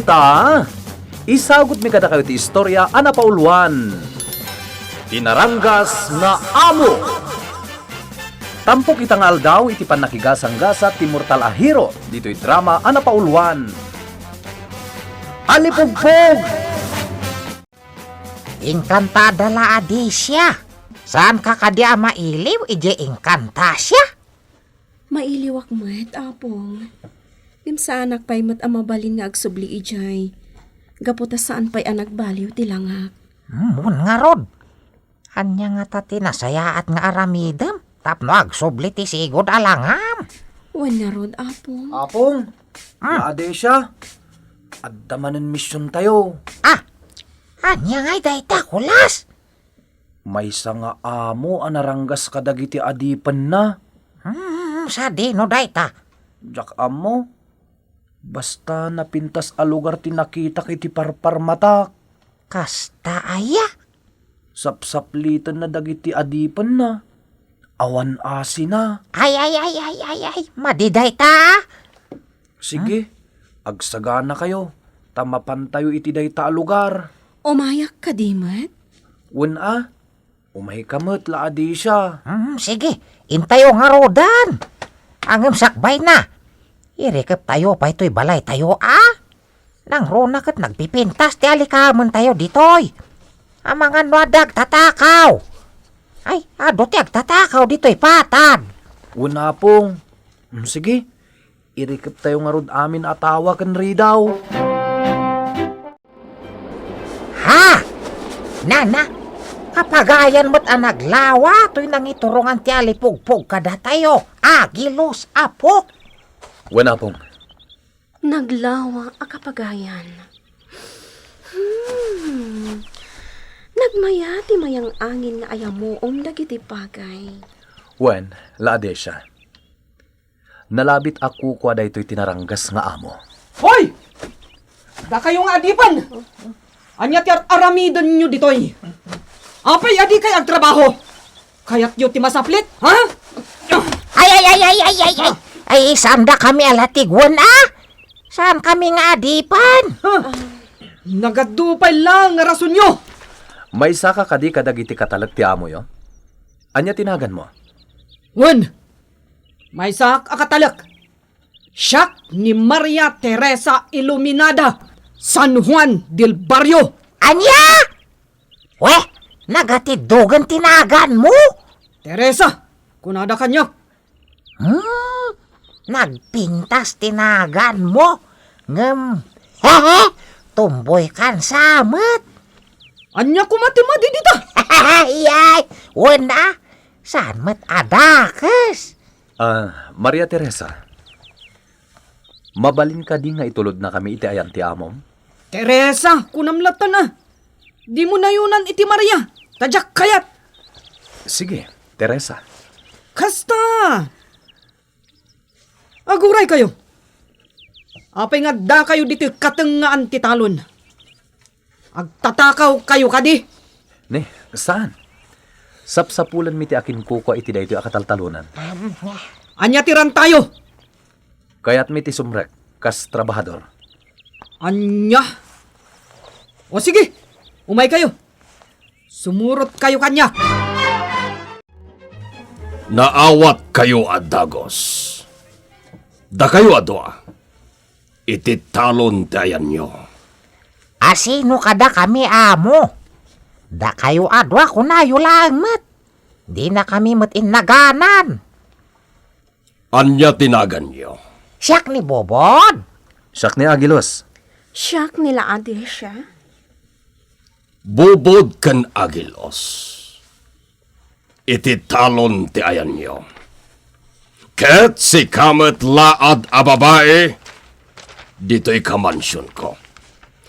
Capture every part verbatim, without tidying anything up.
Ta, isagutmi kadakayo ti istorya a napauluan, Ti Naranggas nga Amo. Tampok ita nga aldaw iti pannakigasanggasat ti mortal a hero ditoy drama a napauluan, Alipugpog! Inkantada la a di siya. Saanka kadi a mailiw idiay inkanta siya? Mailiwak met, Apong. Ngem saanak pay met a mabalin nga agsubli idiay, gapu ta saan pay a nagbaliw ti langak. Hmm, wen ngarud. Ania ngata ti nasayaat nga aramidem tapno agsubli ti sigud a langam? Wen ngarud, Apong. Apong, Hmm. Adesia, adda manen misiontayo. Ah, ania ngay dayta, kulas? Maysa nga amo a naranggas kadagiti adipenna. Hmm, sadino dayta? Diak ammo. Basta napintas a lugar ti nakitak iti parparmatak. Kasta aya? Sapsaplitenna dagiti adipenna. Awan asina. Ay, ay, ay, ay, ay, ay, madi dayta. Sige, agsaganakayo, ta mapantayo iti dayta a lugar. Umayak kadi met? Wen a, umayka met la Adesia. Hmm, sige, intayo ngaruden. Ngem sakbayna, irikeptayo pay toy balaytayo a. Nangruna ket nagpipintas ti alikamentayo ditoy. Amangan no adda agtatakaw. Ay, adu ti agtatakaw ditoy patad. Wen a, Apong. Hmm, sige, irikeptayo ngarud amin a tawa ken ridaw. Ha? Nana, kapagayan met a naglawa toy nangiturongan ti alipugpog kadatayo, Agilos, Apok. Wen, Apong. Naglawa a kapagayan. Hmm. Nagmaya ti mayang angin nga ayamuom dagiti bagay. Wen, la Adesia. Nalabit a kukua daytoy ti naranggas nga amo. Hoy! Dakayo nga adipen! Ania ti ar-aramidenyo ditoy? Apay a dikay agtrabaho? Kayatyo ti masaplit, ha? Ay, ay, ay, ay, ay, ay, ay. Ay, saan dakami a latigwen, a? Saankami nga adipen? Ha? Nagadu pay la nga rasonyo. Maysaka kadi kadagiti katalek ti amoyo? Ania ti naganmo? Wen, maysaak a katalek. Siak ni Maria Teresa Iluminada San Juan del Barrio. Ania? Wen, nagatiddogen ti naganmo? Teresa, kunada kaniak. Hmm, nagpintas ti naganmo. Ngem, hehe, tumboy kansa met. Ania koma ti madi dita? Iyay, wen a, saan met a dakes? Ah, Maria Teresa, mabalin kadi nga itulodnakami iti ayan ti amom? Teresa, kunam latta a. Dimo nayonan iti Maria, ta diak kayat. Sige, Teresa. Kasta! Aguraykayo. Apay nga addakayo ditoy katengngaan ti talon? Agtatakawkayo kadi? Ne, saan? Sapsapulenmi ti akinkukua iti daytoy a kataltalonan. Ania ti rantayo? Kayatmi ti sumrek kas trabahador. Ania? O sige, umaykayo. Sumurotkayo kaniak. Naawatkayo a dagus. Dakayo a dua, iti talon ti ayanyo. Asino kadakami, amo? Dakayo a dua, kunayo laeng met. Dinakami met innaganan. Ania ti naganyo? Siak ni Bobod. Siak ni Agilos. Siak ni la Adesia. Bobod ken Agilos. Iti talon ti ayanyo. Ket sika met laad a babai, ditoy ka mansionko.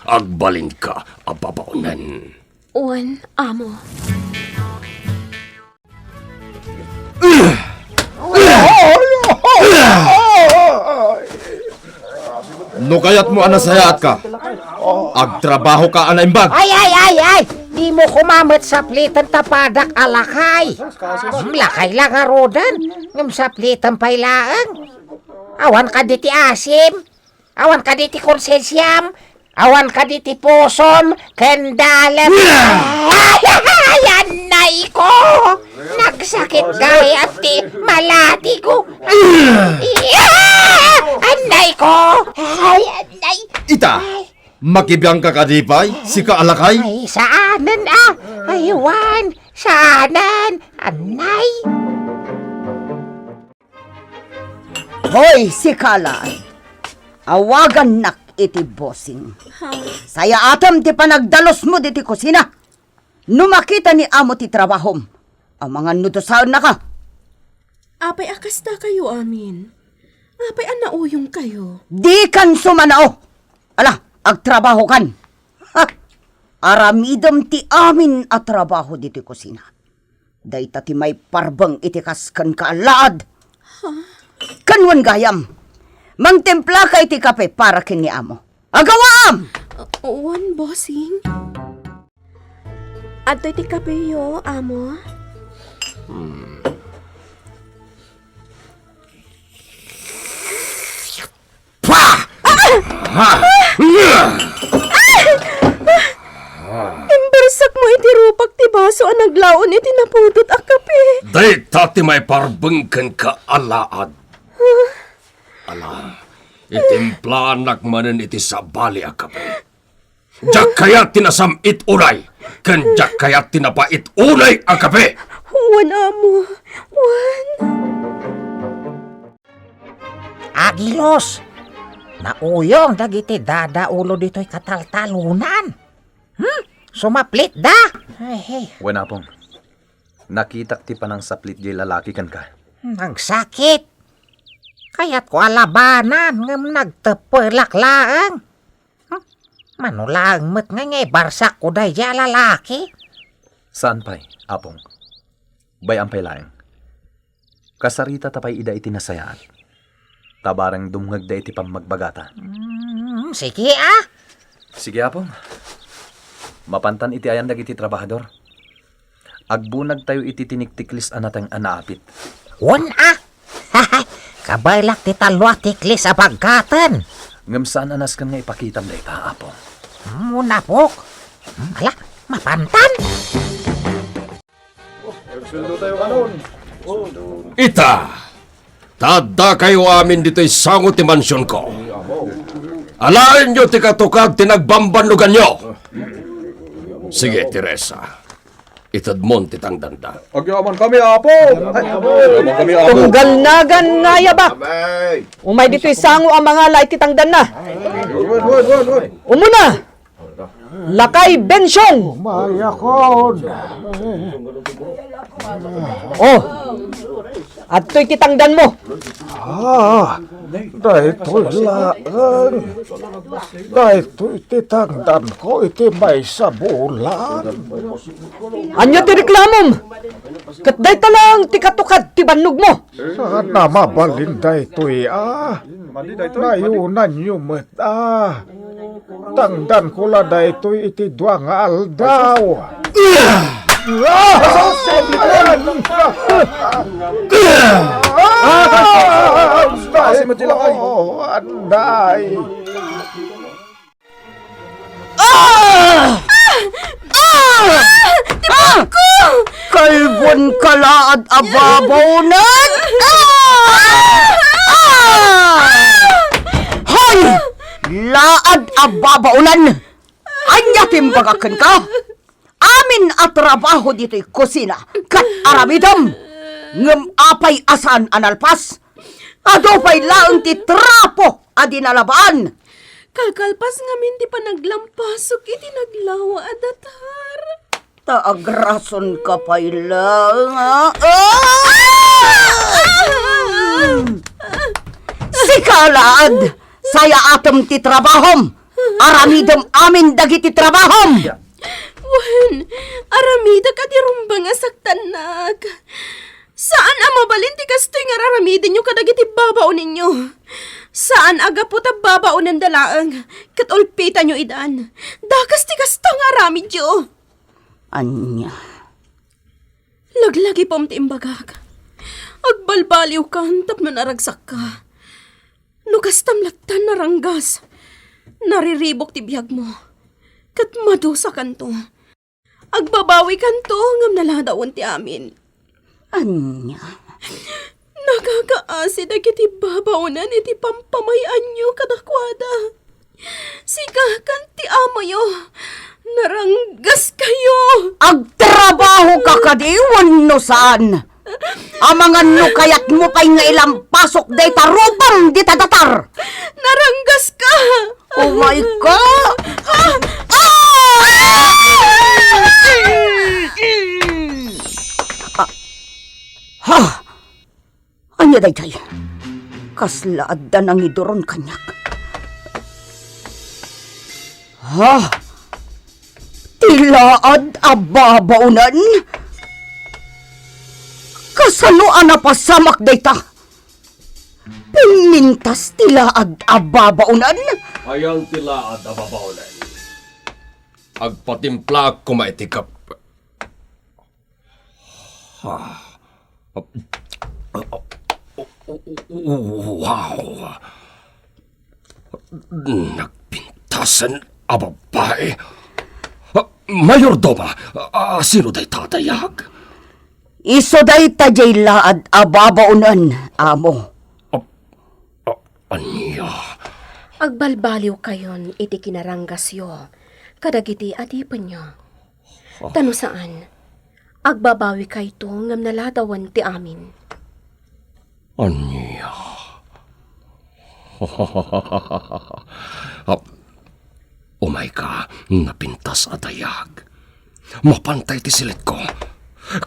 Agbalinka a babaonen. Wen, amo. No kayatmo a nasayaatka, agtrabahoka a naimbag. Ay, ay, ay, ay! Dimo koma met sapliten ta padak a lakay. Hmm, lakay la ngaruden, ngem sapliten pay laeng. Awan kadi ti asim? Awan kadi ti konsensiam? Awan kadi ti pusom ken dalem. Ay, ay, ay, annay ko! Nagsakit gayam ti malati ko. Ay, annay ko! Ay, annay! Ita, ay, makibiangka kadi pay, sika a lakay? Ay, saanen a. Ay, wan, saanen. Annay. Hoy, sika laeng. Awagannak iti bossing. Ha? Sayaatem ti panagdalusmo ditoy kusina. No makita ni amo ti trabahom, amangan no dusaennaka. Apay a kastakayo amin? Apay a nauyongkayo? Dikan sumanao. Ala, agtrabahokan. Ha! Aramidem ti amin a trabaho ditoy kusina. Dayta ti maiparbeng iti kas kenka a laad. Ken wen gayam, mangtimplaka iti kape para ken ni amo. Agawaam! Uh, wen, bossing. Adtoy ti kapeyo, amo. Pah! Ah! Imbersakmo iti rupak ti baso a naglaon iti napudot a kape. Dayta ti maiparbeng kenka a laad. Ala, itimplanak manen iti sabali a kape. Diak kayat ti nasam-it unay, ken diak kayat ti napait unay a kape. Wen, amo. Wen. Agilos, nauyong dagiti dadaulo ditoy kataltalonan. Hmm? Sumaplitda? Ay, hey. Wen, Apong. Nakitak ti panangsaplit diay lalaki kenka. Nagsakit. Kayatko a labanan, ngem nagteppelak laeng. Hmm? Mano laeng met nga, nga ibarsakko daydiay a lalaki? Saan pay, Apong. Bay-am pay laeng. Kasaritata pay ida iti nasayaat. Ta bareng dumngegda iti pammagbagata. Mm, sige, a. Sige, Apong. Mapantan iti ayan dagiti trabahador. Agbunagtayo iti tiniktiklis a nateng a naapit. Wen, a. Kabaelak ti tallo a tiklis a baggaten. Ngem saan a nasken nga ipakitam dayta, Apong. Mm, unapok. Mm, ala, mapantan. Ita, ta addakayo amin ditoy sango ti mansionko. Alaenyo ti katukad ti nagbambannoganyo. Sige, Teresa, itedmon ti tangdanda. Agyamankami, Apo. Agyamankami, Apo. Tunggal nagan nga ayabak. Umay ditoy sango a mangala iti tangdanna. Wen, wen, wen, wen. Umuna. Lakay Bensiong! Umayakon! Oh, adtoy ti tangdanmo. Ah, daytoy laeng. Daytoy ti tangdanko iti maysa bulan. Ania ti reklamom? Ket dayta laeng ti katukad ti bannogmo. Saan a mabalin daytoy, a? Nayunanyo met, a? Tangdanko la daytoy iti dua nga aldaw. Anday! Oh, anday! Ah! Ah! Ah! Ti bangko! Kalbuan ka laad a babaonan! Ah! Ah! Hoy! Laad a babaonan! Ania ti imbagak kenka? Amin a trabaho ditoy kusina ket aramidem. Ngem apay a saan a nalpas? Adu pay laeng ti trapo a di nalabaan. Kalkalpas ngamin ti panaglampasok iti naglawa a datar. Ta agrasonka pay laeng, a? Ah! Sika, laad, sayaatem ti trabahom. Aramidem amin dagiti trabahom. Wen, aramidek a di rumbeng a saktannak. Saan a mabalin ti kastoy nga ar-aramidenyo kadagiti babaonenyo. Saan a gapu ta babaonenda laeng ket ulpitanyo idan. Dakes ti kasta nga aramidyo. Ania? Laglagipem ti imbagak. Agbalbaliwkan tapno naragsakka. No kastam lattan naranggas, Nariribuk ti biagmo, ket madusakanto. Agbabawikanto ngem naladawen ti amin. Ania? Nakakaasi dagiti babaonan iti pampamay-anyo kadakuada. Sika ken ti amoyo, naranggaskayo. Agtrabahoka kadi wenno saan? Amangan no kayatmo pay nga ilampasok dayta rupam dita datar. Naranggaska! Oh my God! Ah! Ah! Ah! Ha? Ania daytoy? Kasla adda nangiduron kaniak. Ha? Ti laad a babaonan? Kasano a napasamak dayta? Pimmintas ti laad a babaonan? Ayan ti laad a babaonan. Agpatimplaak koma iti kap-, Ah. Wow. Nagpintasen a babae. Ah, mayordoma, ah, sino dayta, dayag? Isu dayta diay laad a babaonan, amo. Ah, ah, ania? Agbalbaliwkayon iti kinaranggasyo kadagiti adipenyo. Ta no saan, agbabawikayto ngem naladawen ti amin. Ania? Umayka, napintas a dayag. Mapantay ti silitko.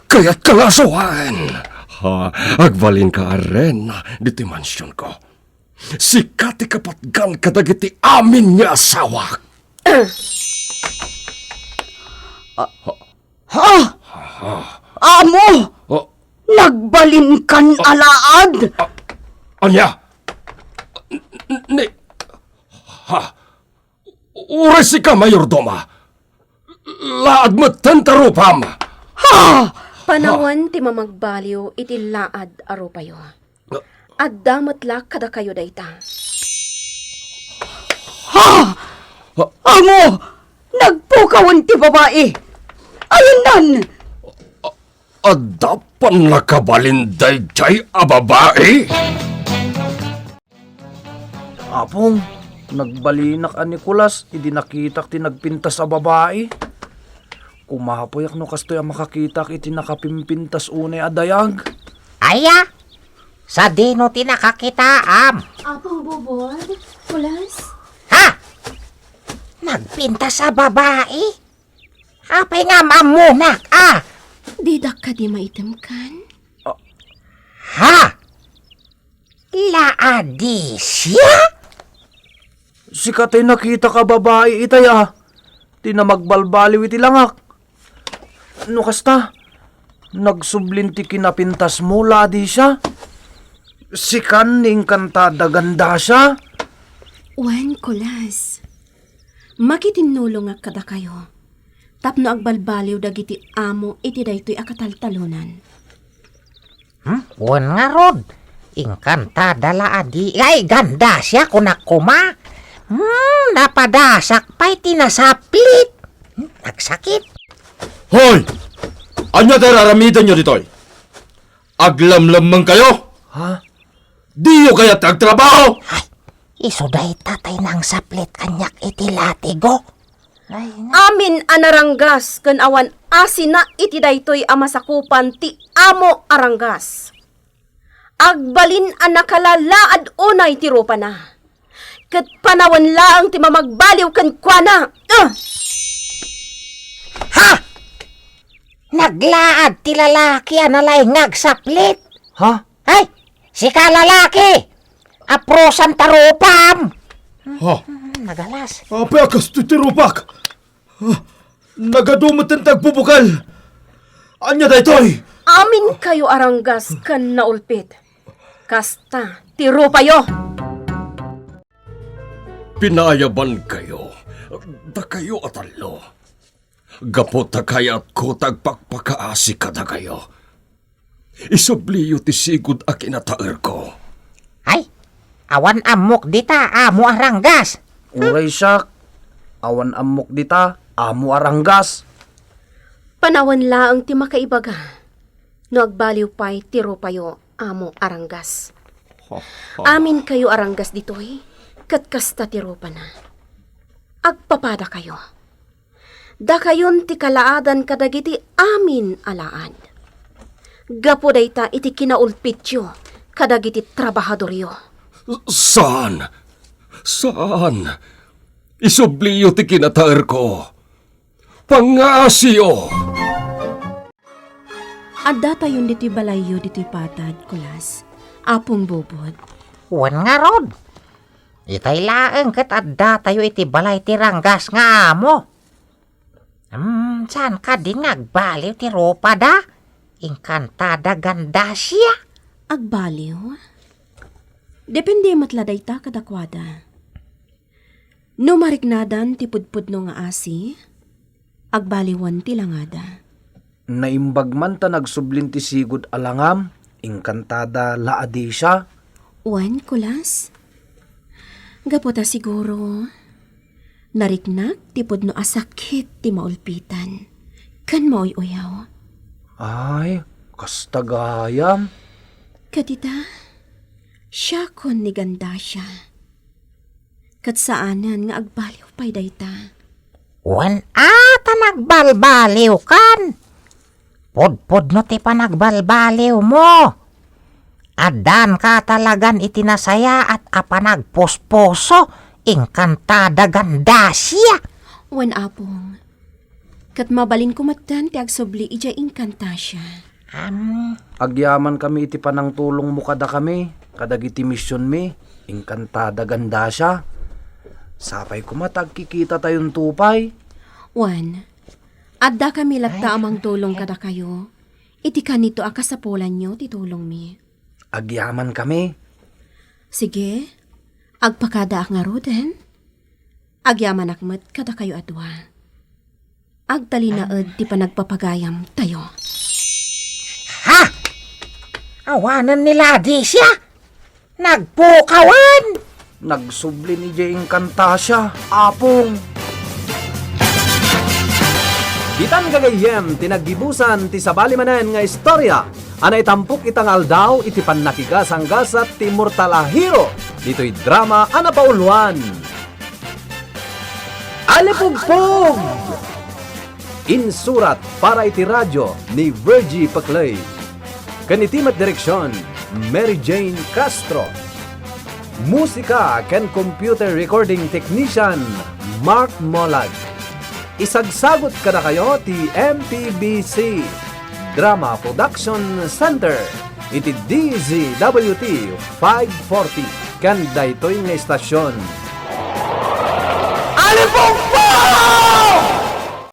Kayatka nga asuaen. Ha, agbalinka a reyna ditoy mansionko. Sika ti kapatgan kadagiti amin nga asawak. Ah. Ha? Amo! Oh. Nagbalinkan a laad? Ah, ania? N-, n-, ni-, ha? Uray sika, mayordoma. Laad metten ta rupam. Ha? Panawen ti mamagbaliw iti laad a rupayo. Adda met la kadakayo dayta. Ha? Amo, nagpukawen ti babai. Ayannan. Adda pannakabalin daydiay a babai? Apong, nagbalinak a Nicolas idi nakitak ti nagpintas a babai. Kumapoyak no kastoy a makakitak iti nakapimpintas unay a dayag. Aya? Sadino ti nakakitaam? Apong Bobod, Kulas? Ha? Nagpintas a babai? Apay nga ammonak a? Didak kadi maitemkan? Ah. Ha? Laadisia? Sika tay nakitak a babai itay a, ti namagbalbaliw iti langak. No kasta, nagsublin ti kinapintasmo, Laadisia? Sikan ni Encantada Gandasia? Wen, Kulas. Makitinnulongak kadakayo tapno agbalbaliw dagiti amo iti daytoy a kataltalonan. Hmm? Wen ngarud, Encantada Laadi-, ay, Gandasia, kunak koma. Hmm, napadasak pay ti nasaplit. Hmm, nagsakit. Hoy! Ania ti ar-aramidenyo ditoy? Aglemlemmengkayo? Ha? Diyo kayat agtrabaho? Ay, isu dayta tay nangsaplit kaniak iti latigo. Ay, na- Amin a naranggas ken awan asina iti daytoy a masakupan ti amo a ranggas. Agbalin a nakalalaad unay ti rupana. Ket panawen laeng ti mamagbaliw kenkuana. Ah! Ha? Naglaad ti lalaki a nalaing nga agsaplit. Ha? Ay, sika lalaki! Aprosan ta rupam! Ha? Hmm, nagalas. Apay a kastoy ti rupak? Ah, nagadu met ti agbubukel. Ania daytoy? Aminkayo a ranggas ken naulpit. Kasta ti rupayo. Pinaayabankayo, dakayo a tallo. Gapu ta kayatko ta agpakpakaasi kadakayo. Isubliyo ti sigud a kinataerko. Ay, awan ammok dita, amo a ranggas. Uray siak, awan ammok dita, amo Arangas. Panawen laeng ti makaibaga, no agbaliw pay ti rupayo, amo Arangas. Aminkayo Arangas ditoy, ket kasta ti rupana. Agpapadakayo. Dakayon ti kalaadan kadagiti amin a laad. Gapu dayta iti kinaulpityo kadagiti trabahadoryo. Saan! Saan! Isubliyo ti kinataerko! Pangngaasiyo! Addatayon ditoy balayyo ditoy patad, Kulas. Apong Bubot. Wen ngarud, itay laeng ket addatayo iti balay ti Arangas nga amo. Hmm, saan kadi nga agbaliw ti rupada? Inkantada Gandasia? Agbaliw? Depende met la dayta kadakuada. No mariknadan ti pudpudno nga asi, agbaliwen ti langada. Naimbag man ta nagsublin ti sigud a langam, inkantada la a Decia. Wen, Kulas? Gapu ta siguro, nariknak ti pudno a sakit ti maulpitan ken mauy-uyaw. Ay, kasta gayam. Ket ita, siakon ni Gandasia. Ket saanen nga agbaliw pay dayta. Wen a ta nagbalbaliwkan. Pudpudno ti panagbalbaliwmo. Addanka talagan iti nasayaat a panagpuspuso, inkantada Gandasia. Wen, Apong. Ket mabalinko metten ti agsubli idiay inkantasia. Am. Agyamankami iti panangtulongmo kadakami, kadagiti misionmi, inkantada Gandasia. Sapay koma ta agkikitatayon pay. Wen, addakami latta a mangtulong kadakayo, iti kanito a kasapulanyo ti tulongmi. Agyamankami. Sige, agpakadaak ngaruden. Agyamanak met kadakayo a dua. Agtalinaed ti panagpapagayamtayo. Ha? Awanen ni Ladecia? Nagpukawen? Nagsublin idiay inkantasia, Apong. Ditan gagayyem ti naggibusan ti sabali manen nga istorya a naitampok ita nga aldaw iti pannakigasanggasat ti mortal a hero ditoy drama a napauluan. Alipugpog! Insurat para iti radio ni Virgie Paclay. Ken iti met direksion, Mary Jane Castro. Musika ken computer recording technician, Mark Molag. Isagsagut kadakayo ti M P B C Drama Production Center iti D Z W T five forty ken daytoy nga istasion. Alipugpog!